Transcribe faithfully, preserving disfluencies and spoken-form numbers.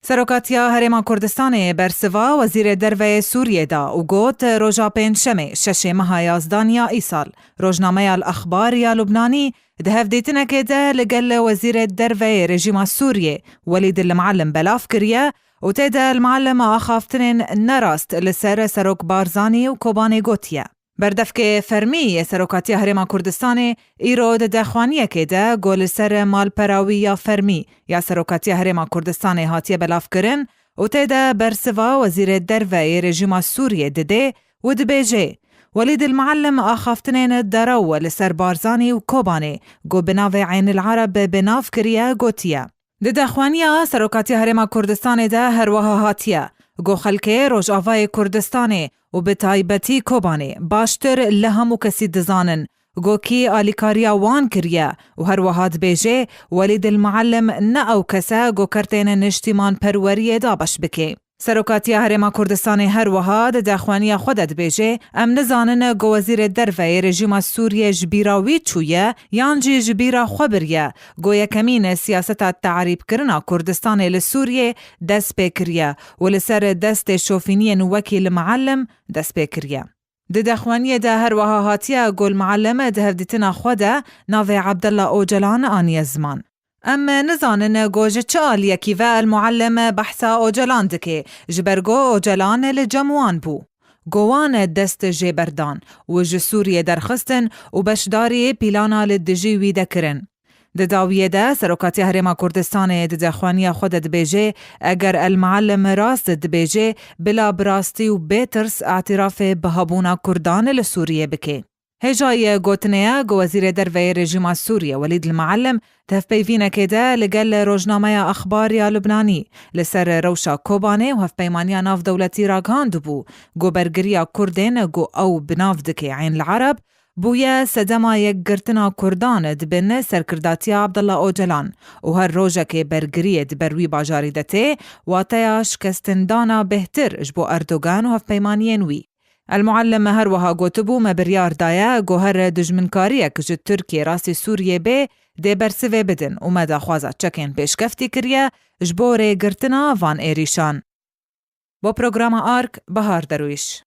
Serokatiya Herêma Kurdistanê bersiva Wezîrê Derve yê Sûriyê da û got, roja Pêncşemê, şeşê meha yazdan ya îsal, rojnameya El Exbar ya Lubnanî di hevdîtinekê de li gel Wezîrê Derve yê rejîma Sûriyê Welîd El Muallim belav kiriye û tê de El Muallim axaftinên nerast li ser Serok Barzanî û Kobanê gotiye. Berdevkê fermî yê Serokatiya Herêma Kurdistanê îro di dexwaniyekê de ku li ser malpera wî ya fermî ya Serokatiya Herêma Kurdistanê hatiye belavkirin û tê de bersiva Wezîrê Derve yê rejîma Sûriyê didê û dibêjê, Welîd El Muallim axaftinên derew li ser Barzanî û Kobanê ku bi navê Eyn El Ereb bi nav kiriye gotiye. Di dexwaniya Serokatiya Herêma Kurdistanê de her wiha hatiye ku xelkê Rojavayê Kurdistanê û bi taybetî Kobanê baştir li hemû kesî dizanin ku kî alîkariya wan kiriye û her wiha dibêjê, Welîd El Muallim ne ew kes e ku kertên niştîmanperweriyê dabeş bike. Serokatiya Herêma Kurdistanê her wiha di dexwaniya xwe de dibêje, Em nizanin ku Wezîrê Derve yê rejîma Sûriyê ji bîra wî çûye yan jî ji bîra xwe biriye ku yekemîn siyaseta te'rîbkirina Kurdistanê li Sûriyê dest pê kiriye û li ser destê şofîniyên wekî li Muallim dest pê kiriye. Di dexwaniyê de her wiha hatiye ku li Muallim di hevdîtina xwe de navê Abdullah Ocalan aniye ziman. Em nizanin ku ji çi aliyekî ve El Muallim behsa Ocalan dike, ji ber ku Ocalan li cem wan bû. Ku wan dest jê berdan û ji Sûriyê derxistin û beşdarî plana li dijî wî de kirin. Di dawiyê de Serokatiya Herêma Kurdistanê di dexwaniya xwe de dibêje, eger El Muallim rast dibêje, bila bi rastî û bê tirs îtirafê bi hebûna Kurdan li Sûriyê bike. Hêjayî gotinê ye ku Wezîrê Derve yê rejîma Sûriyê Welîd El Muallim di hevpeyvînekê de li gel rojnameya Exbar ya Lubnanî li ser rewşa Kobanê û hevpeymaniya navdewletî ragihandibû ku bergiriya Kurdên ku ew bi nav dike Eyn El Ereb bûye sedema yekgirtina Kurdan di bin serkirdatiya Abdullah Ocalan û her rojekê bergiriyê di ber wî bajarî de tê, wateya şikestindana bêhtir ji bo Erdogan û hevpeymaniyên wî. El Muallim her wiha gotibû, me biryar daye ku her dijminkariyek ji Tirkiyê rastî Sûriyê bê, dê bersivê bidin û me daxwaza çekên pêşkeftî kiriye ji bo rêgirtina van êrîşan. Bo programa Ark, Bahar Derwîş.